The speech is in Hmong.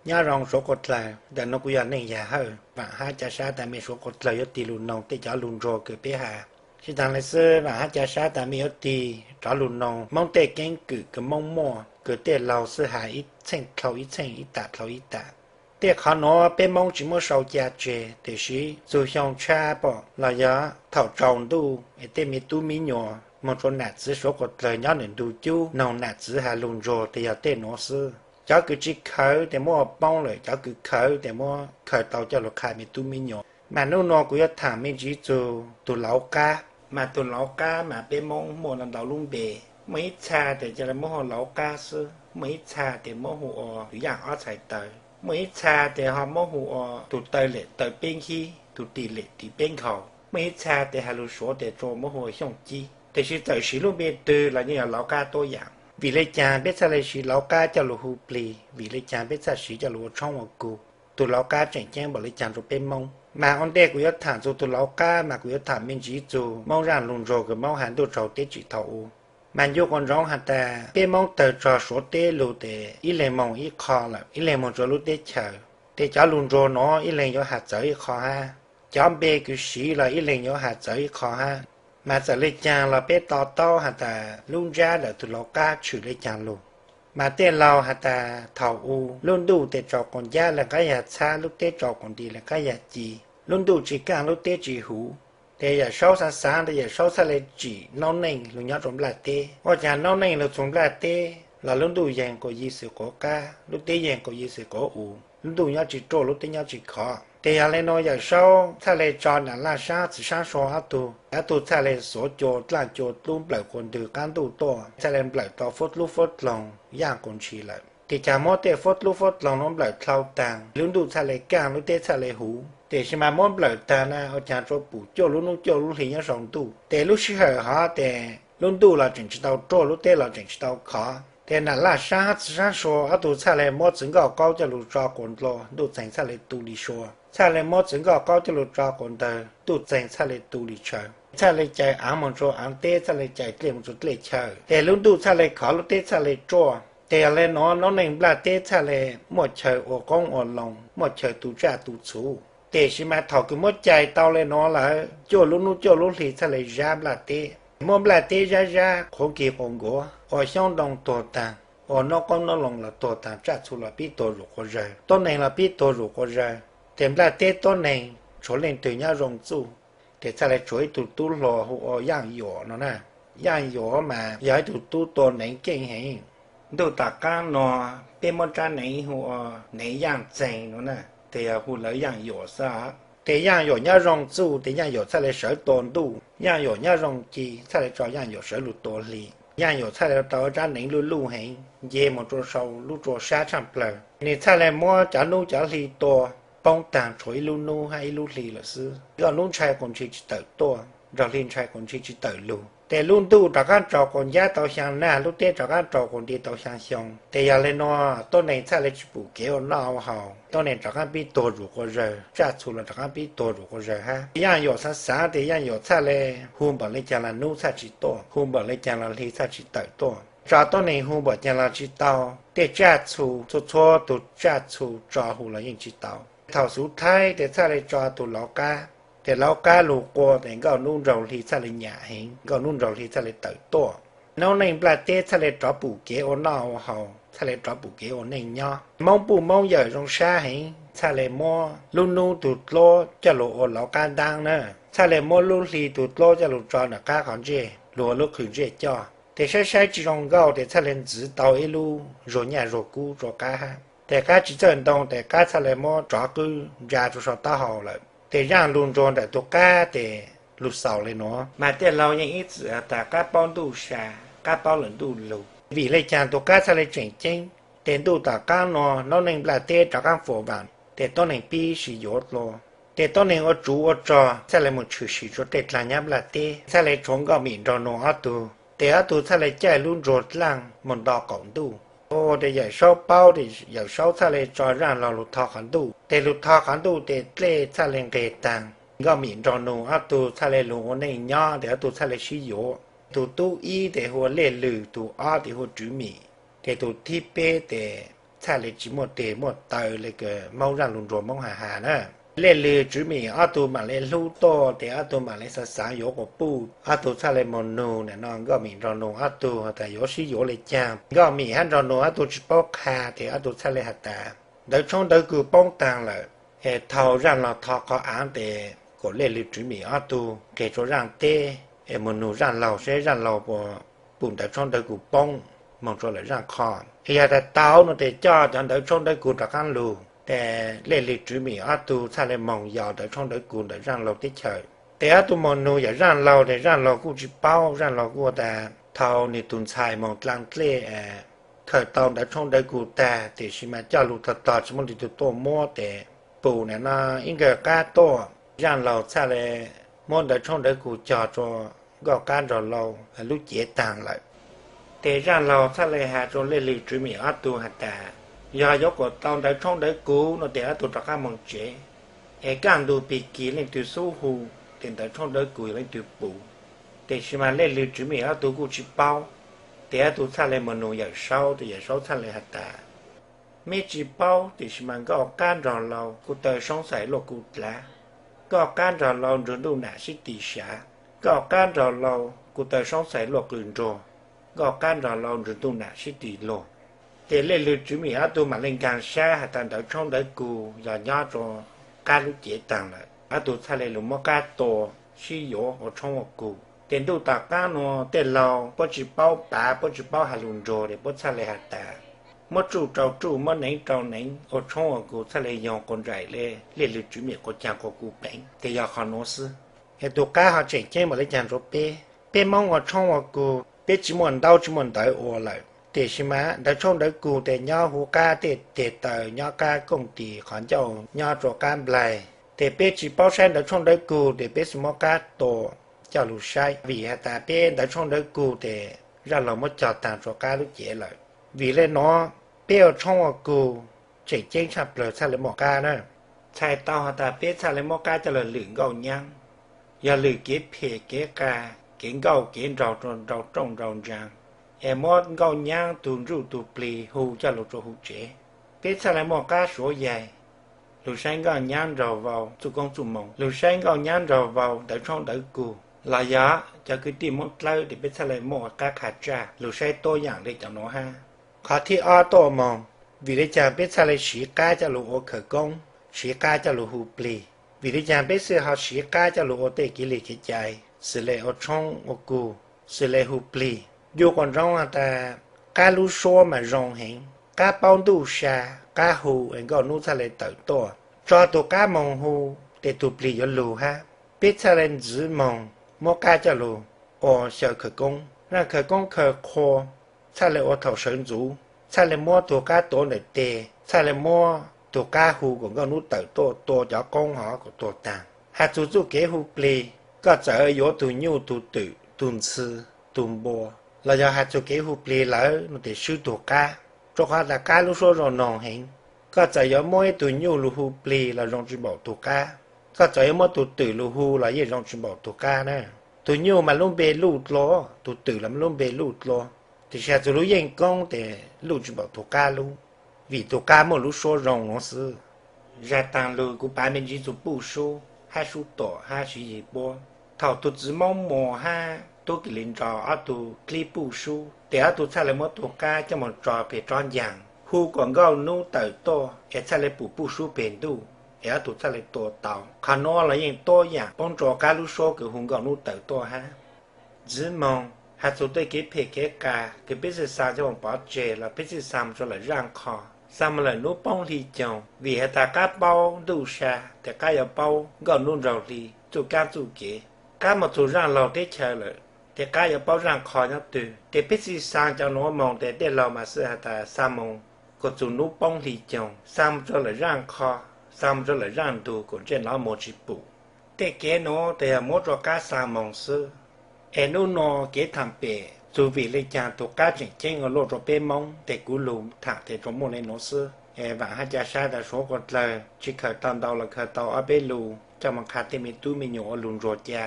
Nyob zoo Suav Kuav Dlawg, ntawm no kuv yog Neej Yag Hawj. Vaam hab ca sab tas mej Suav Kuav Dlawg yuav tig lug noog tej cov lug nruag kws peb has. Tsi taag le xwb, vaam hab ca sab tas mej yuav tig rov lug noog Moob tej keeb kwm kws Moob muaj, kws tej laug xwb has ib txheej dlhau ib txheej, ib tam dlhau ib tam. Tej qhov nuav peb Moob tsi muab sau ca tseg, tiam sis txug xyoo tshab pom los yog thaum tsaus ntuj es tej me tub mi nyuas moog rua nam txwv Suav Kuav Dlawg nyob ntawm ntug cub noog nam txwv has lug nruag tes yog tej nuav xwb. Cov kws tsi khawv tes muab ua poob lawm, cov kws khawv tes muab khaws tau coj lug qha me tub mi nyuas. Mas nub nua kuv yuav thaam me ntsis txug tug lauv qab. Mas tug lauv qab mas peb Moob muaj ntau lub npe. Muaj ib txha tes ca le muab hu lauv qab xwb, muaj ib txha tes muab hu ua tug yaaj ob txhais taw, muaj ib txha tes ho muab hu ua tug taw lem taw peb nkib, tug ris lem ris peb nkhaus, muaj ib txha tes has lug Suav tes tsuas muab hu ua Xyooj Cib. Tiam sis txawm siv lub npe twg los yeej yog lauv qab tuab yaam. Vim le caag peb txhaj le siv lauv qab coj lug hu plig? Vim le caag peb txhaj siv coj lug ua tshoob ua kug? Tug lauv qab tseem ceeb npaum le caag rua peb Moob? Mas ua ntej kuv yuav thaam txug tug lauv qab mas kuv yuav thaam me ntsis txug Moob zaaj lug nruag kws Moob has ntuj tsaug teb tsim thaum u. Mas ncu quas ntsoov has tas peb Moob tawg txug Suav teb lug tes ib leeg moog ib qho lawm, ib leeg moog rua lub teb chaws. Tes cov lug nruag nuav ib leeg yuav has txawv ib qho hab. Cov npe kws siv los ib leeg yuav has txawv ib qho hab. Mas txawm le caag los peb to taub has tas lub ntsab ntawm tug lauv qab tshwm le caag lug. Mas tej laug has tas thaum u lub ntuj tes tsaus quas ncab le qab yag txhab, lub teb tsaus quas nti le qab yag ci, lub ntuj tsi kaaj lub teb tsi huv. Tes Yawm Saub xaav xaav tes Yawm Saub txhaj le tsim noob neej lug nyob rua nplaj teb. Ua caag noob neej lug txug nplaj teb los lub ntuj yeeg quas yi xwm quav qab, lub teb yeeg quas yi xwm quav u, lub ntuj nyob tsi ruaj lub teb nyob tsi khov. Tes yog le nuav Yawm Saub txhaj le tso nam laj saab txwv saab sua ob tug, ob tug txhaj le xuav cua dlaaj cua dlub nplawm quas ntwg qaab ntuj tuaj, txhaj le nplawm tau fuab dlub fuab dloog yaaj quas ntshis lawm. Tes caag muab tej fuab dlub fuab dloog nuav nplawm dlhau taag, lub ntuj txhaj le kaaj lub teb txhaj le huv. Tiam sis mas muab nplawm taag na ua caag tsuas pum cuaj lub nub cuaj lub hli nyob sau ntuj. Tes lub sij hawm hov tes lub ntuj los tseem tsi tau ruaj, lub teb los tseem tsi tau khov. Tes nam laj saab hab txwv saab sua ob tug txhaj le muab txwv nkauj qaub coj lug tso quas nplua, ntuj txeeg txhaj le tu li sua. Txhaj le muab txwv nkauj qaub coj lug tso quas ntawg, ntuj txeeg txhaj le tu li tshaw. Txhaj le cais aav moog rua aav teb, txhaj le cais dlej moog rua dlej chaw. Tes lub ntuj txhaj le khov, lub teb txhaj le ruaj. Tes yog le nuav noob neej nplaj teb txhaj le muaj chaw ua qoob ua loo, muaj chaw tu tsaj tu txhu. Tiam sis mas thaum kws muab cais tau le nuav lawm, cuaj lub nub cuaj lub hli txhaj le zab nplaj teb. Muab nplaj teb zab zab, qhuav nkig quas nkuav, ua xyoob ntoo tuag taag, ua noob qoob noob loo los tuag taag, tsaj txhu los pib tuag zuj quas zawg, tuab neeg los pib tuag zuj quas zawg. Tes nplaj teb tuab neeg tshuav leej twg nyob zoo txuj? Tes txhaj le tshuav ib tug tub hluas hu ua Yaaj Yuam no na. Yaaj Yuam mas yog ib tug tub tua neev keej heev. Ntuj tom qaab nuav peb muab tsab neev hu ua neev Yaaj Txeeg no na, tes yog hu lawv Yaaj Yuam xwb. Tes Yaaj Yuam nyob zoo txuj tes Yaaj Yuam txhaj le sawv tua ntuj, Yaaj Yuam nyob zoo ci txhaj le tso Yaaj Yuam sawv lug tua hli. Yaaj Yuam txhaj le tau tsab neev luj luj heev, nce moog rua sau lub tsua sab tshaaj plawg. Nwg txhaj le muab cov nub cov hli tua poob taag, tshuav ib lub nub hab ib lub hli lawm xwb. Nkauj nub ntshai quas ntshis tsi tawm tuaj, nraug hli ntshai quas ntshis tsi tawm lug. Tes lub ntuj rov qaab tsaus quas ncab tau xyaa nag, lub teb rov qaab tsaus quas nti tau xyaa xyoo. Tes yog le nuav tuab neeg txhaj le tsi pum kev ua noj ua haus, tuab neeg rov qaab pib tuag zuj quas zawg, tsaj txhu los rov qaab pib tuag zuj quas zawg hab. Yaaj Yuam xaav xaav tes Yaaj Yuam txhaj le hu npaum le caag los nub txhaj tsi tuaj, hu npaum le caag los hli txhaj tsi tawm tuaj. Tso tuab neeg hu npaum caag los tsi tau, tej tsaj txhu txhua txhua tug tsaj txhu tso hu los yeej tsi tau. Thaum xuv thaib tes txhaj le tso tug lauv qab, tes lauv qab lug qua tes nkauj nub nraug hli txhaj le nyam heev, nkauj nub nraug hli txhaj le tawm tuaj. Noob neej nplaj teb txhaj le rov pum kev ua noj ua haus, txhaj le rov pum kev ua neej nyob. Moob puj Moob yawm zoo sab heev, txhaj le muab lub nub tug dluab coj lug ua lauv qab ntaab na, txhaj le muab lub hli tug dluab coj lug tso nram qab qhov ntsej lug ua lub qhws ntsej coj. Tes saib saib tsi zoo nkauj tes txhaj le ntxiv tau ib lub zuag nyaj zuag kub rua qab hab. Tes qab tsi txawj ntoo tes qab txhaj le muab rov qwb ntsa rua sau taub hau lawm. Tes zaaj lug nruag ntawm tug qab tes lug xaus le nuav. Mas tej laug yeej ib txwm has tas qab paub ntuj sa, qab paub lwm ntuj lug. Vim le caag tug qab txhaj le tseem ceeb? Tes ntuj tom qaab nuav noob neej nplaj teb rov qaab fuam vaam, tes tuab neeg pib sib yuav dlua. Tes tuab neeg ua tsuv ua rog txhaj le moog tshwm sim rua tej dlaag nyab nplaj teb, txhaj le tshuav Nkauj Mim nraug Nuj ob tug. Tes ob tug txhaj le caij lub nruag dlaaj moog nto qaum ntuj. Ua tes Yawm Saub paub tes Yawm Saub txhaj le tso zaaj laug lug tho qhov ntuj. Tes lug tho qhov ntuj tes dlej txhaj le nqeg taag. Nkauj Mim nraug Nuj ob tug txhaj le lug ua neej nyob tes ob tug txhaj le sib yuav. Tug tub ib tes hu ua Lej Lwm, tug ob tes hu ua Tswv Mim, tes tug thib peb tes txhaj le tsis muaj tes muaj taw le kws Moob zaj lug nruag Moob has has na. Lej Lwg Tswv Mim ob tug maam le hlub tuaj tes ob tug maam le xaav xaav yuav quas puj, ob tug txhaj le moog nug na no Nkauj Mim nrug nug ob tug has tas yuav sib yuav le caag. Nkauj Mim hab nrug nug ob tug tsis paub qha tes ob tug txhaj le has tas Ntawv Tshoob Ntawv Kug poob taag lawm, es thaus zaj laug tho qhov aav tes kuas Lej Lwg Tswv Mim ob tug nqeg rua zaaj teb es moog nug zaj laug seb zaj laug puas pum Ntawv Tshoob Ntawv Kug poob moog rua lawm zaaj qho. Es yog tas tau no tes coj cov Ntawv Tshoob Ntawv Kug rov qaab lug. Tes Lej Lwg Tswv Mim ob tug txhaj le moog yos Ntawv Tshoob Ntawv Kug ntawm zaj laug teb chaws. Tes ob tug moog nug yog zaj laug tes zaj laug kuj tsis paub, zaj laug kuj tas thaus nwg tug ntxhais moog dlaa dlej khaws tau Ntawv Tshoob Ntawv Kug taag, tab sis mas coj lug tog tog tsis muaj leej twg tuaj muab tes pum na no ib nkawg qab tuaj. Zaj laug txhaj le muab Ntawv Tshoob Ntawv Kug cog rua Nkauj Qab Nraug Laug lub cev taag lawm. Tes zaj laug txhaj le has rua Lej Lwg Tswv Mim ob tug has tas yog yuav kuas tau Ntawv Tshoob Ntawv Kug no tes ob tug rov qaab moog tsev, es kaj ntug pig kig leej twg xub hu tes Ntawv Tshoob Ntawv Kug yog leej twg pum. Tab sis mas Lej Lwg Tswv Mim ob tug kuj tsis paub, tes ob tug txhaj le moog nug Yawm Saub tes Yawm Saub txhaj le has tas meb tsis paub, tab sis mas Nkauj Qab Nraug Laug kuj taw soob xais luaj kuv dlav, Nkauj Qab Nraug Laug nrug ntuj nam sib tis sav, Nkauj Qab Nraug Laug kuj taw soob xais luaj qws nruag, Nkauj Qab Nraug Laug nrug ntuj nam sib tis luag. Tes Lej Lwg Tswv Mim ob tug maam le nkaag sab has tas Ntawv Tshoob Ntawv Kug yog nyob rua qab lub cev taag lawm, ob tug txhaj le lug muab qab tua sib yuav ua tshoob ua kug. Tes ntuj tom qaab nuav tej laug puab tsis paub pav, puab tsis paub has lug nruag tes puab txhaj le has tas muab tsuj rau tsuj, muab neev rau neev, ua tshoob ua kug txhaj le yoog quas nraim le Lej Lwg Tswv Mim quas caag quas kug peev. Tes yog qhov nuav xwb. Es tug qab ho tseem ceeb npaum le caag rua peb? Peb Moob ua tshoob ua kug peb tsis muaj ntaub tsis muaj ntawv ua lawm, tab sis mas Ntawv Tshoob Ntawv Kug tes nyob huv qab tej teg taw, nyob qab kooj tis qhov ncauj, nyob rua qab nplaig. Tes peb tsis paub saib Ntawv Tshoob Ntawv Kug tes peb xaav muab qab tua coj lug saib, vim has tas peb Ntawv Tshoob Ntawv Kug tes zaj laug muab cog taag rua qab lub cev lawm. Vim le nuav peb ua tshoob ua kug tseem ceeb tshaj plawg txhaj le muaj qab na. Txhais tau has tas peb txhaj le muab qab coj lug lwm nkauj nyaab, yog lwm kev phem kev qas, kev nkauj kev nraug rua nrau rooj nrau ntsaa, es muab nkauj nyaab tug ntsuj tug plig hu coj lug rua huv tsev. Peb txhaj le muaj qab suav yaig lug saib nkauj nyaab nraug vau txuj koob txuj moo, lug saib nkauj nyaab nraug vau Ntawv Tshoob Ntawv Kug, los yog cov kwv tij Moob dlawb tes peb txhaj le muaj qab qha tsaj lug saib tuab yaam le cov nuav hab. Qhov thib ob tuaj moog, vim le caag peb txhaj le siv qab coj lug ua khawv koob, siv qab coj lug hu plig? Vim le caag peb xwb ho siv qab coj lug ua tej kev li kev cai, xws le ua tshoob ua kug, xws le hu plig? Yuav quas ntsoov has tas qab lub suab mas zoo heev, qab paub ntuj sa, qab hu es nkauj nub txhaj le tawm tuaj. Tso tug qab moog hu, tes tug plig yuav lug hab. Peb txhaj le ntxiv moog muab qab coj lug ua xyaw khawv koob, zaaj khawv koob khaws qhua, txhaj le ua thaum sawv ntxuv, txhaj le muab tug qab tuav ntawm teg, txhaj le muab tug qab hu kuas nkauj nub tawm tuaj tua cov qoob hov kuas tuag taag. Has txug txuj kev hu plig, koj txawm yuav tug nyuj tug twm tug ntxhw tug npua, los yog has txug kev hu plig lawm no tes swb tug qab, rua qhov tas qab lub suab zoo noog heev. Koj txawm yuav muab ib tug nyuj lug hu plig los zoo tsis npaum tug qab, koj txawm yuav muab tug twm lug hu los yeej zoo tsis npaum tug qab na. Tug nyuj mas lub npe luj dlua, tug twm los mas lub npe luj dlua, tab sis has txug lub yeej koob tes luj tsis npaum tug qab lub, vim tug qab muaj lub suab zoo nuav xwb. Zag taag lug kuv pav me ntsis txug puj sub hab sub tuam hab siv yig puab. Thaum tug txiv Moob Muas hab tub Kis Lis Nraus ob tug dlib puj sub tes ob tug txhaj le muab tug qab coj moog tso peg tsob ncaag, hu kuas nkauj nub tawm tuaj es txhaj le pum puj sub peg ntuj, es ob tug txhaj le tua tau. Qhov nuav los yeej tuab yaam poob rua qab lub suab kws hu nkauj nub tawm tuaj hab. Ntxiv moog, has txug tej kev phem kev qas kws peb txhaj xaa coj moog pov tseg los peb txhaj xaa moog rua lawm zaaj qho, xaa moog lawm nub poob hli coog, vim has tas qab paub ntuj sa tes qab yuav paub nkauj nub nraug hli txuj kaab txuj kev. Qab moog txug zaaj laug teb chaws lawm tes qab yuav paub zaaj qho nyob twg. Tes peb txhaj xaa cov nuav moog tes tej laug mas xwb has tas xaa moog kuas txug nub poob hli coog, xaa moog rua lawm zaaj qho, xaa moog rua lawm zaaj ntug kuas ntsej nov moog tsis pum. Tej kev nuav tes yog muab rua qab xaa moog xwb. Es nub nua kev thaam pem txug vim le caag tug qab tseem ceeb ua luaj rua peb Moob tes kuv lug thaam tes tsuas muaj le nuav xwb. Es vaam hab ca sab tas suav quas dlawg tsis khaws tau ntau los khaws tau ob peb lus coj moog qha tej me tub me nyuam ua lug ntsuag ca.